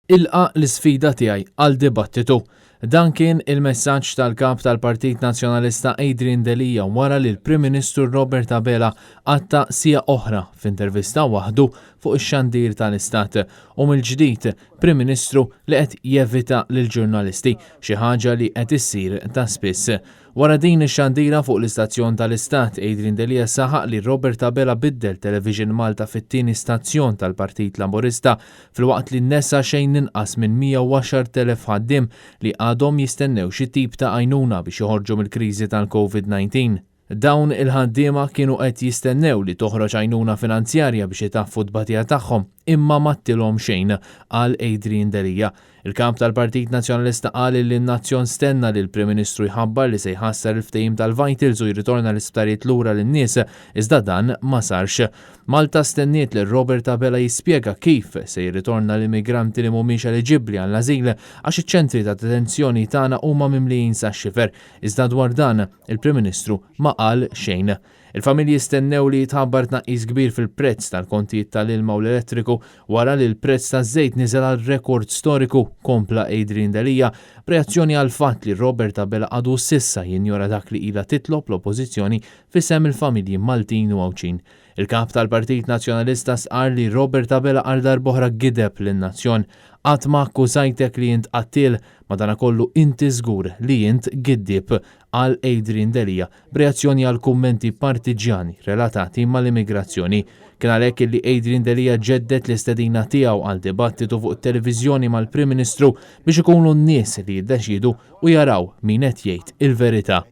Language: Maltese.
Ilqa' l-isfida tiegħi għal dibattitu. Dan kien il-messaġġ tal-Kap tal-Partit Nazzjonalista Adrian Delia wara li l-Prim Ministru Robert Abela qatta' siegħa oħra f'intervista waħdu fuq ix-xandir tal-Istat u mill-ġdid Prim Ministru li qed jevita lill-ġurnalisti, xi ħaġa li qed issir ta' spiss. Wara din ix-xandira fuq l-istazzjon tal-Istat, Adrian Delia saħaq li Robert Abela biddel Television Malta fit-tieni stazzjon tal-Partit Laburista filwaqt li nesa xejn inqas minn 110,000 ħaddiem li għadhom jistennew xi tip ta' għajnuna biex joħorġu mill-kriżi tal-Covid-19. Dawn il-ħaddiema kienu qed jistennew li toħroġ għajnuna finanzjarja biex itaffu t-tbatija tagħhom imma m'għadtilhom xejn, qal Adrian Delia. Il-Kap tal-Partit Nazzjonalista qal illi n-nazzjon stenna li l-Prim Ministru jħabbar li se jħassar il-ftehim tal-Vitals u jirritorna l-isptarijiet lura lin-nies, iżda dan ma sarx. Malta stenniet lil Robert Abela jispjega kif se jirritorna l-immigranti li mhumiex eliġibbli għall-ażil għax iċ-ċentri ta' detenzjoni tagħna huma mimlijin sax-xifer. Iżda dwar dan, il-Prim Ministru ma qal xejn. Il-familji stennew li jitħabbar tnaqqis kbir fil-prezz tal-kontijiet tal-ilma u l-elettriku wara li l-prezz taż-żejt niżel għal rekord storiku, kompla Adrian Delia, b'reazzjoni għall-fatt li Robert Abela għadu s'issa jinjora dak li ilha titlob l-Oppożizzjoni f'isem il-familji Maltin u Għawdxin. Il-Kap tal-Partit Nazzjonalista stqarr li Robert Abela għal darb'oħra gideb lin-nazzjon. Qatt ma akkużajtek li int qattiel, madanakollu inti żgur li int giddieb, qal Adrian Delia b'reazzjoni għal kummenti partiġġjani relatati mal-immigrazzjoni. Kien għalhekk illi Adrian Delia ġedded l-istedina tiegħu għal dibattitu fuq it-televiżjoni mal-Prim Ministru biex ikunu n-nies li jiddeċiedu u jaraw min qed jgħid il-verità.